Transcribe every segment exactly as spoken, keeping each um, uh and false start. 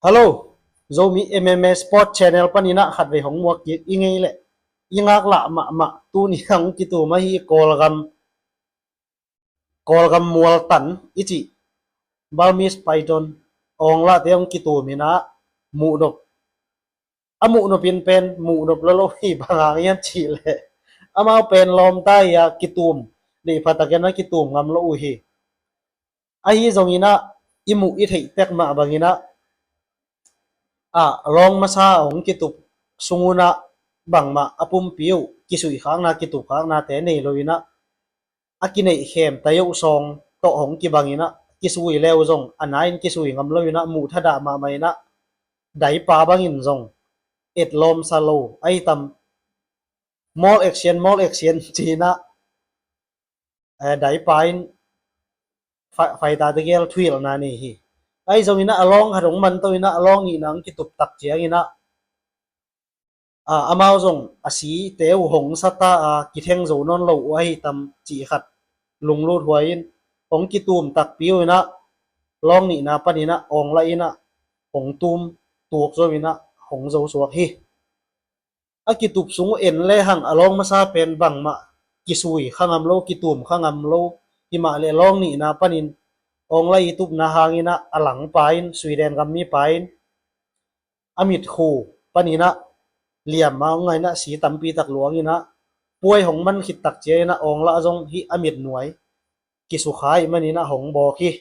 Hello, Zomi M M A Sport Channel panin ah khatvei hong muak kik i ngei leh i ngaklah mahmah tuni hang kitum ahi Kawlgam, Kawlgam mualtan i cih Burmese Python awnglahte hong kitum in ah muhnop, a muhnop in pen muhnop lolo hi. Bang hang hiam cih leh amau pen lawmta hi a, kitum deih pha takin a kitum ngam lo uh hi. Ahi zongin ah i muh i theih tek mah bangin ah, a lawng masa a hong kitup sung un ah bangmah a pumpi uh kisuihkhakna, kitupkhaknate nei lo in ah, a kineih khem tayoh sawng tawh hong kibang in ah, kisui le uh zong a na in kisui ngam lo in ah, muh thadah mahmah in ah, daipa bangin zong etlawmsa lo ahi tam. Mawl action, mawl action ci in ah, eh, daipa in fa-, faitate gel thuhilhna nei hi. Ahi zongin ah a lawng khat hong manto in ah, a lawng nihna hong kitup tak ciangin ah, a, amau zong a site uh hong sata a, kitheng zo nawn lo uh ahi tam cih khat lunglut huai in, hong kitum takpi uh in ah, lawng nihna panin ah awnglah in ah hong tum tuk zo in ah hong zo suak hi. A kitup sung uh en le hang a lawng masa pen bangmah kisui kha ngam lo, kitum kha ngam lo. Himah leh lawng nihna panin awnglai tupna hangin ah a langpa in, Sweden gam mipa in a mitkhu panin ah liamma hong ngah in ah, si tampi tak luang in ah, puai hong man khit tak ciangin ah awnglah zong hih a mitnuai kisukha ahih manin ah hong bawk hi.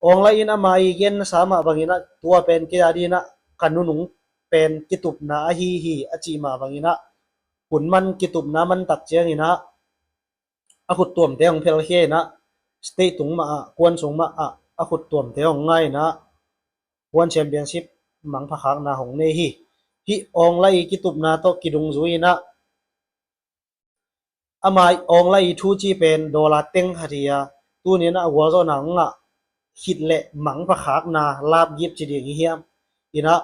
Awnglai in ama i gensa mah bangin ah, tua pen kei a dingin ah ka nunung pen kitupna ahi hi a cih mah bangin ah, hun man kitupna man tak ciangin ah, a khuttuamte hong phelkhia in ah, state tung mah ah, kuan sung mah ah a khuttuamte hong ngai in ah, One Championship mangphakhakna hong nei hi. Hih awnglai kitupna tawh kidungzui in ah, ama awnglai thu cih pen dollar teng khat hi a, tuni in ah a gualzawhna hong ngah khit leh mangphakhakna lapgip ci ding hi hiam, in ah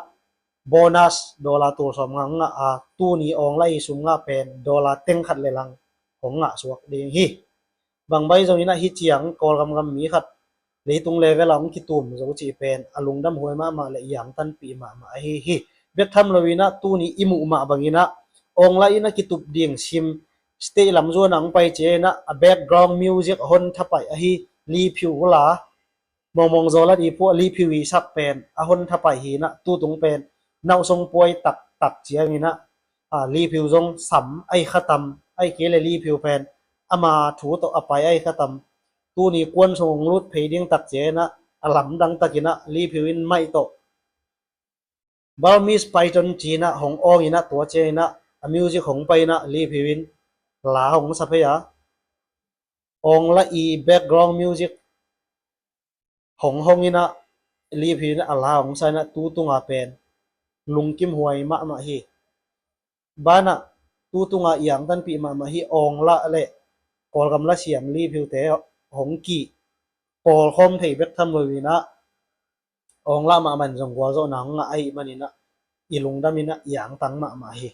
bonus dollar tul sawmnga hong ngah a, tuni awnglai sum ngah pen dollar teng khat le lang hong ngah suak ding hi. Bang bang zongin ah hih ciang Kawlgam gam mi khat leitung level ah hong kitum zo cih pen a lungdam huai mahmah leh i angtanpih mahmah ahi hi. Bek tham lo in ah tuni i muh mah bangin ah, awnglai in ah kitup ding sim stage lam zuan ah hong pai ciangin ah, a background music a hon thapaih ahi Liphiu la, Mawngmawng Zawlat i phuah Liphiu i sak pen a hon thapaih hi in ah, tutung pen nauhsong puai taktak ciangin ah, a, Liphiu zong sam ahi kha tam, ahih kei leh Liphiu pen ama thu tawh a pai ahi kha tam. Tuni kuan sung hong lut phei ding tak ciangin ah, a lamdang takin ah Liphiu in maih tawh Burmese Python ci in ah hong awng in ah, tua ciangin ah a music hong pai in ah Liphiu in la hong sa phei a, awnglai i background music hong hong in ah, Liphiu in ah a la hong sa in ah, tutung a pen lungkim huai mahmah hi. Banah tutung a i angtanpih mahmah hi. Awnglai leh Kawlgam lasiam Liphiute hong kih pawlkhawm thei bek tham lo in ah, awnglai mahmah in zong gualzawhna hong ngah ahih manin ah, i lungdam in ah i angtang mahmah hi.